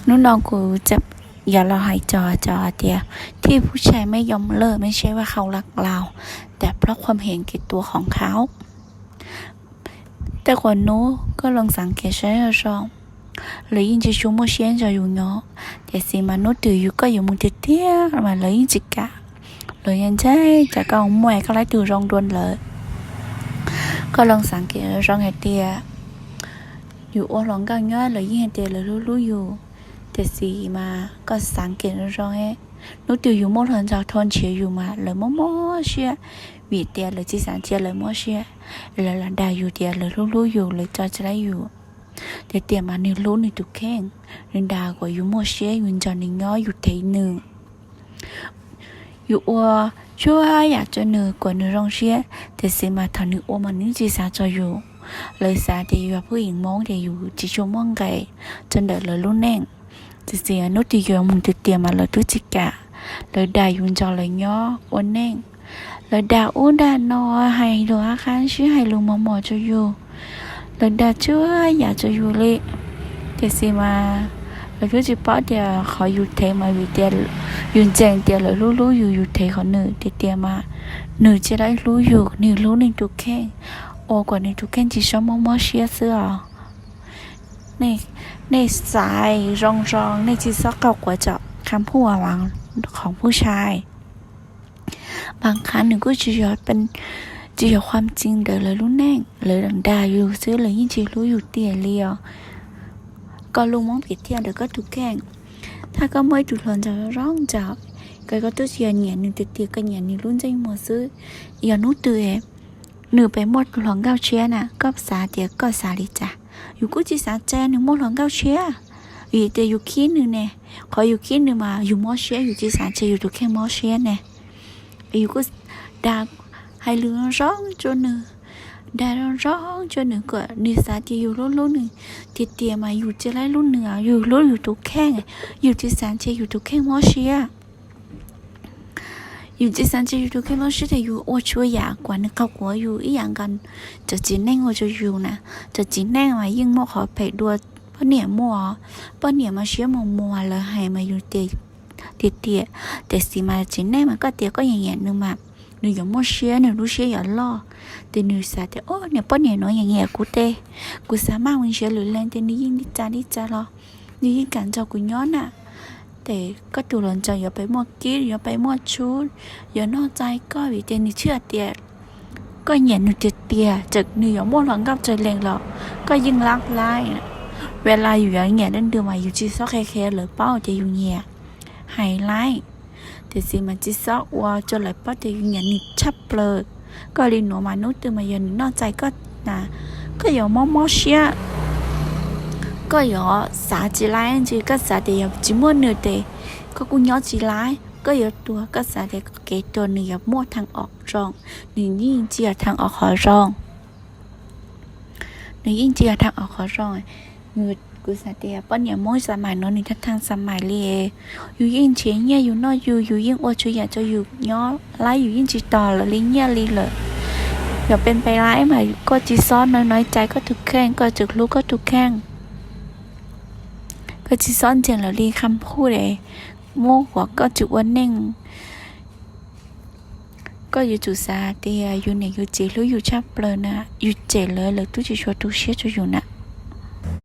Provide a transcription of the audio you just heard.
Hnub no kuv tseem yuav los hais txog cov hais tias ที่ผู้ชายไม่ยอมเลิกไม่ใช่ว่าเขารักเรา แต่เพราะความเห็นแก่ตัวของเขา Tej quav hnub koj los xaav kev saib zoo zoo, lawv yeej tsis tshua muaj siab nrog yus nyob, tiam sis mas hnub twg yus koj yuav mus tiag tiag mas lawv yeej tsis kam. Lawv yeej ntshai tsam koj muaj koj laib tug zoo dua lawv. Koj los xaav kev zoo zoo hais tias yus ua hluas nkauj nyob lawv yeej hais tias lawv hlub hlub yus, tiam sis mas koj xaav kev zoo zoo, hnub twg yus muaj hluas nraug thov nrhiav yus mas lawv mob mob siab, vim tias lawv tsis xav cia lawv mob siab, lawv los dag yus tias lawv hlub hlub yus, lawv tso tsis laib yus. Tiag tiag mas nws hlub nws tus kheej, nws dag kom yus muaj siab yus nrog nws nyob yus thev nws. Yus ua txhua yam rau nws kom nws zoo siab, tiam sis mas thaum nws ua mas nws tsis xav rau yus. Lawv xav tias yus yog phwj yeem Hmoob ces yus tsis tshua muaj nqis rau ntawm lawv lub neej. Tiam sis hnub twg yus mus tiag tiag mas lawv twb tsis kam, lawv dag yus nrog lawv nyob ua neej. Lawv dag ub dag no, hais lus qab qab sib hais lus mos mos rau yus, lawv dag txhua yam rau yus li. Tiam sis mas lawv twb tsis paub tias qhov yus thev mas vim tias yus ntseeg tias lawv hlub hlub yus, yus thev qhov nws tiag tiag mas nws tsis laib hlub yus, nws hlub nws tus kheej, ua kom nws tus kheej tsis txhob mob mob siab xwb os. Nej xav zoo zoo, nej tsis txhob qaug quav tsam kham phuj as, qhov phuj sai. Bas qhab nws kuj tsis yog qhuam txi ntawm lawv lub neej, lawv dag yus xwb, lawv yeej tsis hlub yus tiag li os. Koj lub Hmoob piav thiaj ntawm koj tus kheej. Thaj koj muaj ib tug hluas nraug zoo nraug, koj twb tsis yog nyiam nws tiag tiag, koj nyiam nws lub ntsej muag xwb, yog hnub twg nws pem muaj tus hluas nkauj tshiab na, koj xav tias koj xav li cas? Yus kuj tsis xav tsam nws muaj hluas nkauj tshiab, vim tias yus khib nws ne. Qhov yus khib nws mas yus mob siab, yus tsis xav tsam yus tus kheej mob siab ne. Yus kuj dag, hais lus zoo zoo rau nws, dag zoo zoo rau nws kom nws xav tias yus hlub hlub nws tiag tiag mas yus tsis laib hlub nws, yus hlub yus tus kheej, yus tsis xav tsam yus tus kheej mob siab. Yus tsis xav tsam yus tus kheej mob siab ces yus ua txhua yam kom nws qaug quav yus ib yam nkaus cov txiv neej ua rau yus na. Cov txiv neej mas yeej muaj qhov phem dua poj niam muaj. Poj niam mas siab mus muag, lawv hais mas yus tiag tiag, tiam sis mas txiv neej mas koj tias koj nyiam nyiam nws mas nws yuav muaj siab, nws lub siab yuav loj. Ces nws xav tias, o, niag poj niam no nyiam nyiam kuv ces kuv xav maj mus nrhiav lwm leej ces nws yeej li cas li cas los nws yeej kam nrog kuv nyob na. Ces koj tus hluas nraug yuav pem muaj kib, yuav pem muaj tshub, yuav noj txais koj vim tias nws txhaj tias koj nyiam nws tiag tiag, txawm nws yuav muaj hluas nkauj tsawg leej los koj yeej lab laib. Ua li yus yuav nyiam leej twg mas yus tsis txhob qhia qhia lawv paub tias yus nyiam, hais laib. Tiam sis mas tsis txhob ua rau lawv paub tias yus nyiam nws tshaj plaws. Koj li nuav mas hnub twg mas yog nws noj txais koj na, koj yuav mob mob siab. Koj yuav xav tsis laib, ntsis koj xav tias yog tsis muaj nws ces koj kuj nyob tsis laib, koj yuav tuag, koj xav tias kev tuag nws yuav muaj thaj o zoo, nws yeej tsis yog thaj o qhov zoo. Nws yeej tsis yog thaj o qhov zoo. Kuv xav tias poj niam Hmoob xav mais no nws thaj thaj xav mais li. Yus yeej nrhiav nyiaj yus noj yus, yus yeej ua txhua yam rau yus nyob laib, yus yeej tsis tos lawv li nyiaj li lawm. Yuav pem pem laib mas koj tsis txhob nov nov cai koj tus kheej, koj tseem hlub koj tus kheej. Koj tsis txhob ntseeg lawv li kham phuj es muab kom koj tsis ua neej. Koj yuav tsum xav tias yus niam yus txiv hlub yus tshaj plaws na, yus cem lawv, lawv twb tsis tshua tu siab rau yus na.